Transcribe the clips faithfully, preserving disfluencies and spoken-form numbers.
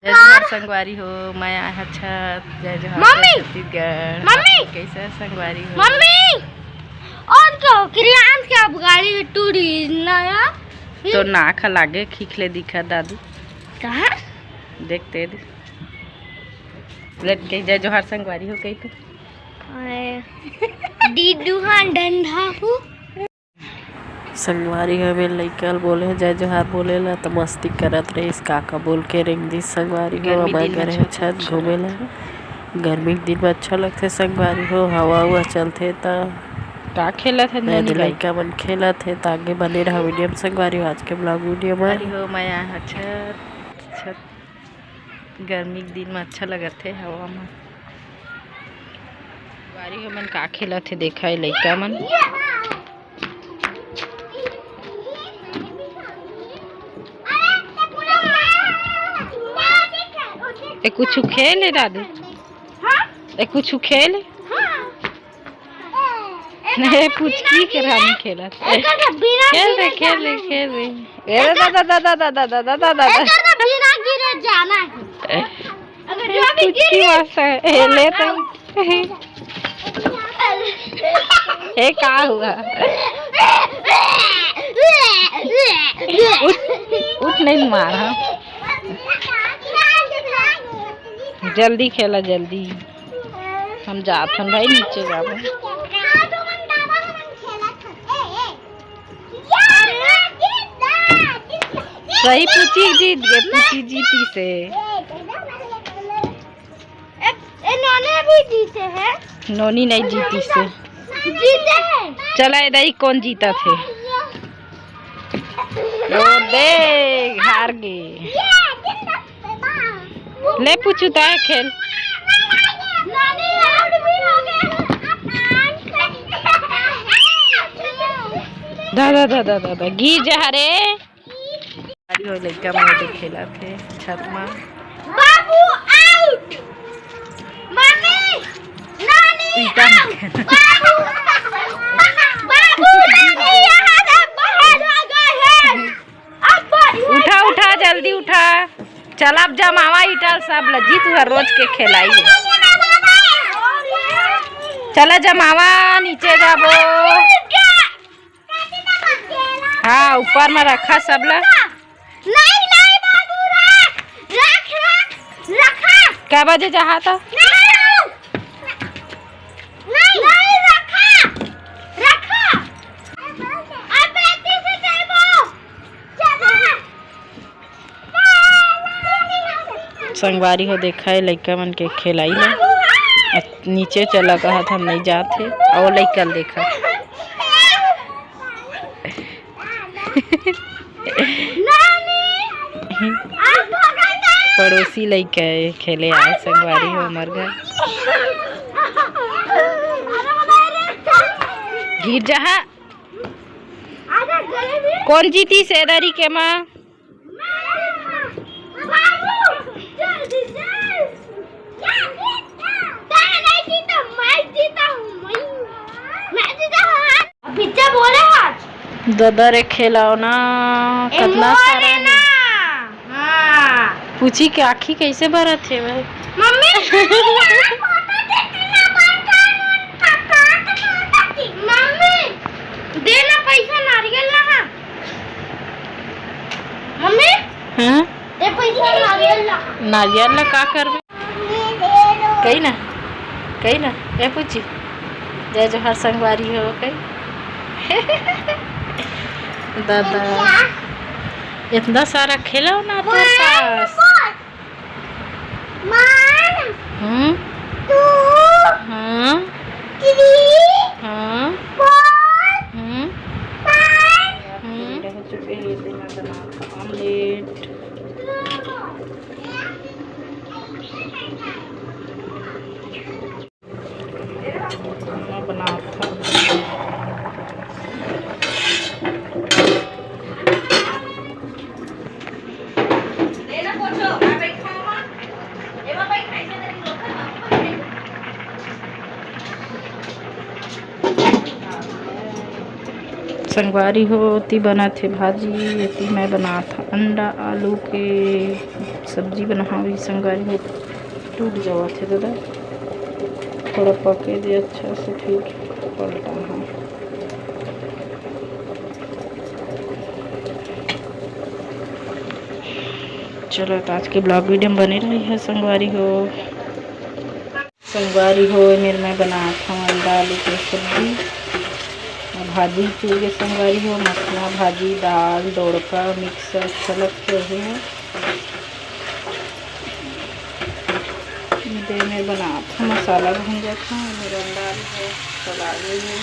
जय जोहार संगवारी हो, मैं आय हँव छत। जय जोहार, मम्मी! जय छत्तीसगढ़। मम्मी! आप कैसे है संगवारी हो? मम्मी! और तो क्रियांश के अब गाड़ी टूरी नया। तो नाक ह लागे खींच ले दिखा दादू। कहाँ? देखते दे। लेट के जय जोहार संगवारी हो कही तो। आए। डीडू हाँ डंडा हूँ। संगवारी हो, ए मेर लइका ल बोले जय जोहार बोले ला, त मस्ती करत रहिस, का का बोल के रेंग दिस संगवारी हो। गर्मी मैं दिन में गए हँव छत घूमे ला। गर्मी के दिन में अच्छा लगथे संगवारी हो, हवा उवा चलथे त का खेलत हे नोनी लइका मन खेलत हे। त आगे बने रहा वीडियो में संगवारी हो, आज के vlog वीडियो में। संगवारी हो, मैं आय हँव छत, छत गर्मी के दिन में अच्छा लगत हे हवा में। संगवारी हो मन का खेलत हे, देखा ए लइका मन। ए कुछ खेल हे दादू? हाँ? ए कुछ खेल हे? हाँ। नहीं, पुचकी के रानी खेलत हे। खेल रे, खेल रे, खेल रे। ए दादा, दादा, दादा, दादा, दादा, दादा। एकर तो बिना गिरे जाना है। अगर जो भी गिर पुचकी गई, मस्त है। ए, ले तो। ए, का हुआ? उठ, उठ नहीं मार, हाँ। जल्दी खेला, जल्दी। हम जात हन भाई, नीचे जाबो। सही, पुची जीत गे, पुची जीतिस हे। ए, ए, नोनी भी जीते हैं। नोनी नहीं जीतिस हे। जीते हैं। चला, ए दाई, कौन जीतत हे? ओ दे, हार गे। ले पुचू, तैं खेल। दा, दा, दा, दा, दा, दा, गिर जा रे। अरे, ओ लइका मन तो खेलत हे छत म। बाबू आउट। मम्मी, नानी ईटा आउट। में खेल। बाबू, बाबू, नानी यहाँ से बाहर आ गए हैं। अब बढ़िया उठा, उठा, जल्दी उठा। चल, अब जमावा ईटा सब ल, जी, तू हर रोज के खेलाई हे। चला जमावा, नीचे जाबो। हाँ, ऊपर में रखा सब ला। नहीं, नहीं बाबू, रख, रख, रख, रखा। कै बजे जहा था? नहीं, नहीं, नहीं, रखा, रखा। अब बेटी से कहबो, चला। संगवारी हो, देखा हे लइका मन के खेलाई ला। अ, नीचे चला कहत हम नहीं जात हे, अउ लइका ल देखा। पड़ोसी लइका हे, खेले आए संगवारी हो हमर घर। गिर जहा। कौन जीतिस ए दरी के माँ? पीछे बोले आज। ददा रे, खेलौना ए, कतना मोरे सारा हे। ना। हाँ। पूछी के आँखी कैसे भरत हे भाई? मम्मी, मम्मी, दे ना पैसा, नारियल ना। मम्मी, हाँ? ए पैसा नारियल ला। नारियल ला का करबे? कही ना, कही ना, ए पूछी, जय जोहार संगवारी हो, कही। दादा, इतना सारा खेलौना तोर पास। One, हम्म। Two, हम्म। Three, हम्म। Four, हम्म। Five। हम्म। हो चुके हैं, ये तो मैं बना था omelette। मैं बना था। संगवारी हो, ओती बनत हे भाजी, एती मैं बनात हंव अंडा आलू के सब्जी बनाहूं। संगवारी हो, टूट जावत हे दादा, थोड़ा पके दे अच्छा से, फिर पलटा हूं। चलो, तो आज के vlog video में बने रही है संगवारी हो। संगवारी हो, ए मेर मैं बनात हंव अंडा आलू के सब्जी। भाजी चुर गे संगवारी हो, मसला भाजी, दाल, दोड़का, mix अच्छा लगथे हे। ए मेर बनात हंव, मसाला भूंजत हंव, ए मेर अंडा आलू हे, चला गे हे।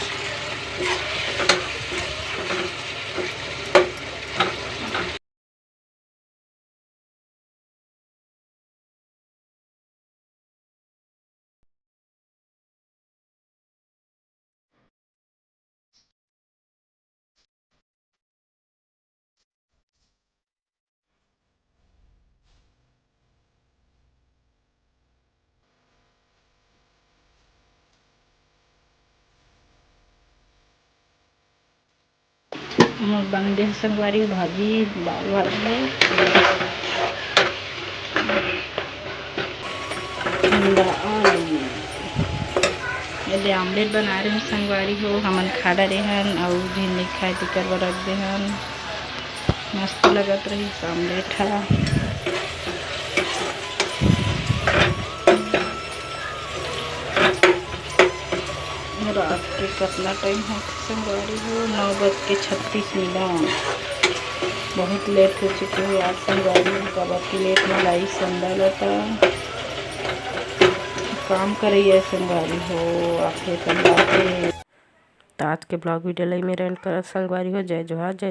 मोर बन गे हे संगवारी भाजी, दाल भाजी, अंडा आलू। एदे omelette बना रहे हन संगवारी हो, हमन खा डरे हन, अउ झिन नइ खाए, तेकर बर रख दे हन। मस्त लगत रहिस omelette ह। रात के कतना time होथे संगवारी हो, नौ बज के छत्तीस मिनट। बहुत late हो चुके हे आज संगवारी हो, काबर कि late में लाइस अंडा ल त काम करइया संगवारी हो, आथे त लाथे। त आज के vlog video ल एमे end करत संगवारी हो। जय जोहार, जय